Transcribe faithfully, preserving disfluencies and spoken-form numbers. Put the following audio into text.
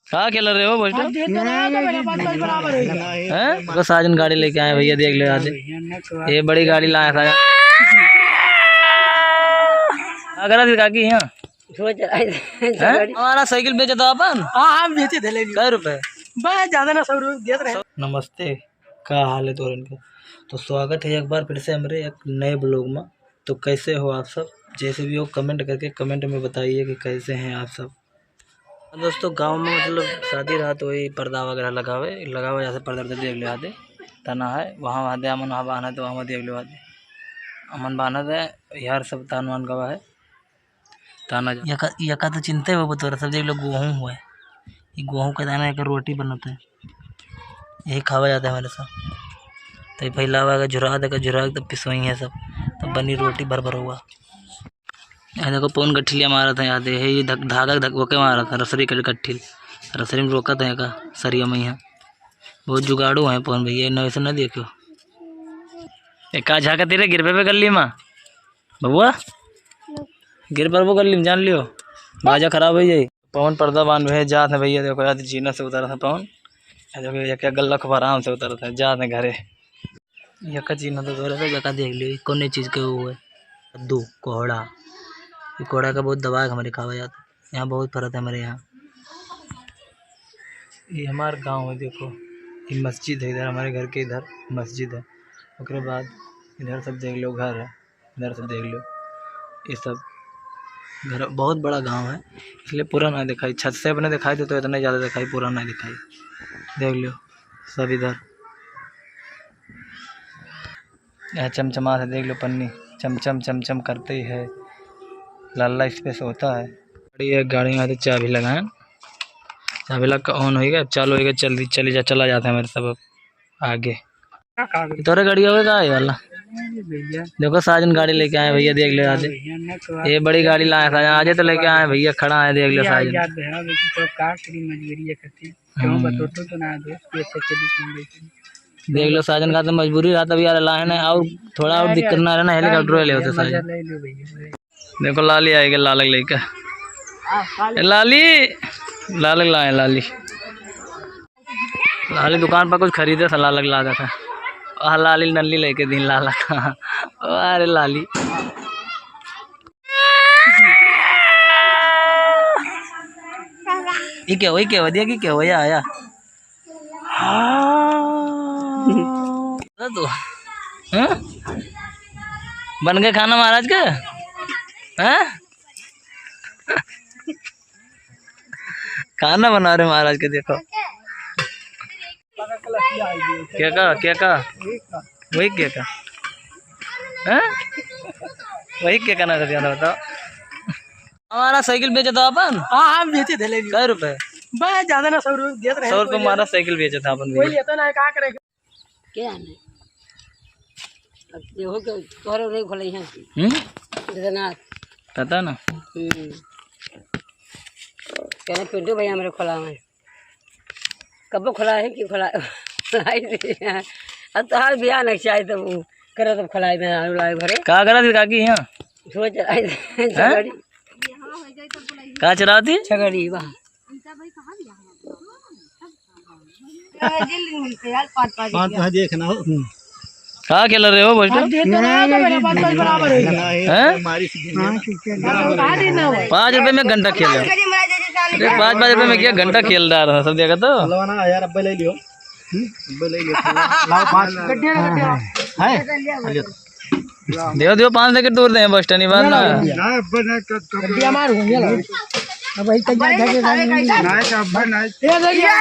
का खेल रहे हो, बस्टर? अब जीत रहा है तो मेरे पास कल बराबर है। हैं? तो साजन गाड़ी लेके आए भैया, देख लो यहाँ से। ये बड़ी गाड़ी लाया साजन। अगर आज काकी यहाँ। हैं? हमारा साइकिल बेचे तो अपन? हाँ, हाँ, बेचे थे, ले लियो। कै रुपए? बस, ज्यादा ना, सौ रुपये देत रहे। नमस्ते, का हाल है तोरन के? तो स्वागत है एक बार फिर से हमरे एक नए vlog में। तो कैसे हो आप सब? जैसे भी हो, comment करके comment में बताइए कि कैसे हैं आप सब। दोस्तों, गाँव में मतलब शादी रहा तो वही पर्दा वगैरह लगावे, लगावे जैसे पर्दा उर्दा देख ले आते, तना है वहाँ, वहाँ दे अमन वहाँ बान्हा तो वहाँ देख ले आते, अमन बान्हा दे यार सब तान वान गवा है। ताना जा। यका, यका तो चिंते हो तोरा, सब देख लो, गेहूँ हुआ है, ये गेहूँ के दाना, एक रोटी बनता है, यही खावा जाता है हमारे साथ। तो ये फैलावा का झुरा देकर, झुरा के तब पिसोई है सब, तब बनी रोटी भर भर हुआ। यहाँ देखो, पवन गठिलिया मारत है, यहाँ दे, ये धक-, धागा धक-, ओके मारत है, रसरी के गठिल, रसरी में रोकत है का, सरिया में यहाँ। बहुत जुगाड़ू है पवन भैया, न वैसे न देखो। ए, का झाँकत रे, गिरबे पे गली में, बबुआ? गिर परबो गली में, जान लियो, बाजा खराब हो जाई। पवन पर्दा बांध भैया, जात है भैया, देखो यार, जीना से उतरत है पवन। ये देखो, एक एक गल्ला खूब आराम से उतरत है, जात है घरे। यका चीज ना तो तोरे से, यका देख लियो, ई कौने चीज के वो है? कद्दू, कोहड़ा। ई कोहड़ा का बहुत दबा के हमारे खावा जाता है। यहाँ बहुत फरत है हमारे यहाँ। ये हमार गाँव है, देखो, ये मस्जिद है इधर, हमारे घर के इधर मस्जिद है। ओकरे बाद इधर सब देख लो, घर है, इधर सब देख लो, ये सब घर, बहुत बड़ा गाँव है, इसलिए पूरा ना दिखाई। छत से अपने दिखाई देते तो इतना ज़्यादा दिखाई, पूरा ना दिखाई। देख लो सब इधर। यह चमचमात है, देख लो पन्नी चमचम चमचम करते ही है, लाला इस पे सोता है। गाड़ी है, गाड़ी में आते चाबी लगाएं, चाबी लग का on होइगा, अब चालू होइगा, चल दी, चली जा, चला जाता है मेरे सब अब आगे। तोरे गाड़ी होवे का ये वाला? देखो साजन गाड़ी लेके आए भैया, देख लो आज। ये बड़ी गाड़ी लाए साजन, आज तो लेके आए भैया, खड़ा है, देख लो साजन। हम्म। देख लो साजन का तो मजबूरी रहा तभी यार लाए ना, और थोड़ा और दिक्कत ना रहे ना, helicopter ले होते साजन। देखो लाली आएगा, लालक लेके। ए, लाली, लालक लाए लाली। लाली दुकान पर कुछ खरीदे था, लालक लागा था। वह लाली नल्ली लेके दिन लाला था। अरे लाली। ये क्या हुआ, ये क्या हुआ, दिया कि क्या हुआ, या आया? हाँ। तो, हाँ? बन गए खाना महाराज का? हाँ? खाना बना रहे महाराज के, देखो। क्या का, क्या का? वही क्या का? हाँ? वही क्या का ना कर दिया था, बताओ। हमारा साइकिल बेचे तो अपन? हाँ, हाँ, बेचे थे, ले लिए। कै रुपए? बस, ज्यादा ना, सौ रुपये देत रहे। सौ रुपये हमारा साइकिल बेचे था अपन कोई भी। लेता ना है, का करे? क्या नहीं? अब देखो, क्या तोहरे नहीं खोले हैं। हम्म? जगन्नाथ। पता ना। हम्म। कहने पिंटू भैया मेरे खोला है। कब खोला है कि खोला, खोलाई थी? अब तो हाल बिया नहीं चाहिए तो वो करे तो खोलाई में आलू लाई भरे। का करा थी काकी यहाँ? सोच आई थी, हैं? छगड़ी। का चराती? छगड़ी, वाह। पाँच, हाँ, देखना हो। हम्म। का खेल रहे हो, बस्टर? अब जीत रहा है तो मेरे पास कल बराबर है। हैं? हाँ, ठीक है। पाँच रुपए में घंटा खेल रहे हो। अरे, पाँच, पाँच रुपए में क्या घंटा खेल रहा था, सब देखा तो? लवाना यार, अब्बे ले लियो। हम्म? अब्बे ले लियो। लाओ, पाँच। गड्ढे ना, गड्ढे। हाँ, हाँ। है? ले लियो। देव, देव, पाँच सेकंड दूर दे, बस्टर, नहीं बात ना। ना, अब्बे नहीं, तो, तो गड्ढे हमारे होंगे ना। अब वही तक जा, जा, जा, जा। नहीं, तो अब्बे नहीं। ये देखिए।